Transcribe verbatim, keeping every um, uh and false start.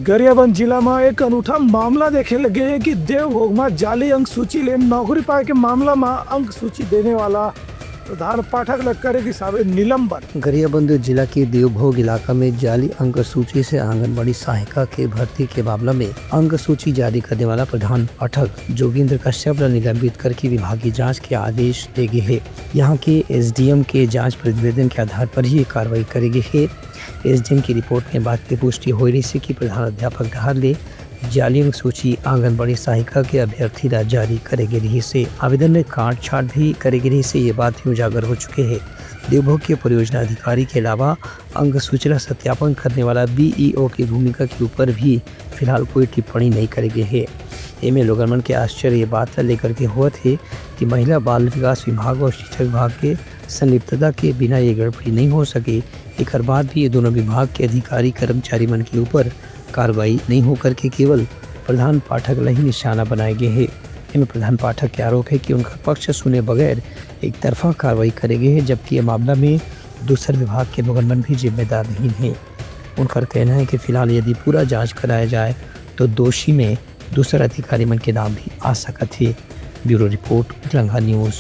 गरियाबंद जिला म एक अनूठा मामला देखे लगे हे कि देवभोग म जाली अंक सूची ले नौकरी पाए के मामला म अंक सूची देने वाला प्रधान पाठक ल करे गिस हावे निलंबन। गरियाबंद जिला के देवभोग इलाका में जाली अंक सूची से आंगनबाड़ी सहायिका के भर्ती के मामला में अंक सूची जारी करने वाला प्रधान पाठक जोगिंद्र कश्यप ल निलंबित करके विभागीय जांच के आदेश दे गे हे। यहाँ के एसडीएम के जांच प्रतिवेदन के आधार पर ही ये कार्रवाई करे गे हे। एसडीएम की रिपोर्ट में बात की पुष्टि होए रहिस हे कि प्रधान अध्यापक डहार ले जाली अंक सूची आंगनबाड़ी सहायिका के अभ्यर्थी ला जारी करे गे रहिस हे। आवेदन में काट छाट भी करे गे रहिस हे, ये बात भी उजागर हो चुके हे। देवभोग के परियोजना अधिकारी के अलावा अंक सूची ला सत्यापन करने वाला बीईओ की भूमिका के ऊपर भी फिलहाल कोई टिप्पणी नहीं करे गे हे। एमे लोगन मन के आश्चर्य ये बात ला लेकर के होवत हे कि महिला बाल विकास विभाग और शिक्षा विभाग के संलिप्तता के बिना ये गड़बड़ी नहीं हो सके। एकर बाद भी ये दोनों विभाग के अधिकारी कर्मचारी मन के ऊपर कार्रवाई नहीं होकर के केवल प्रधान पाठक ला ही निशाना बनाए गे हे। एमे प्रधान पाठक के आरोप हे कि उनकर पक्ष सुने बगैर एक तरफा कार्रवाई करे गे हे, जबकि ये मामला में दूसर विभाग के लोगन मन भी जिम्मेदार नहीं हे। उनकर कहना हे कि फिलहाल यदि पूरा जांच कराया जाए तो दोषी में दूसर अधिकारी मन के नाम भी आ सकत हे। ब्यूरो रिपोर्ट, लंगा न्यूज।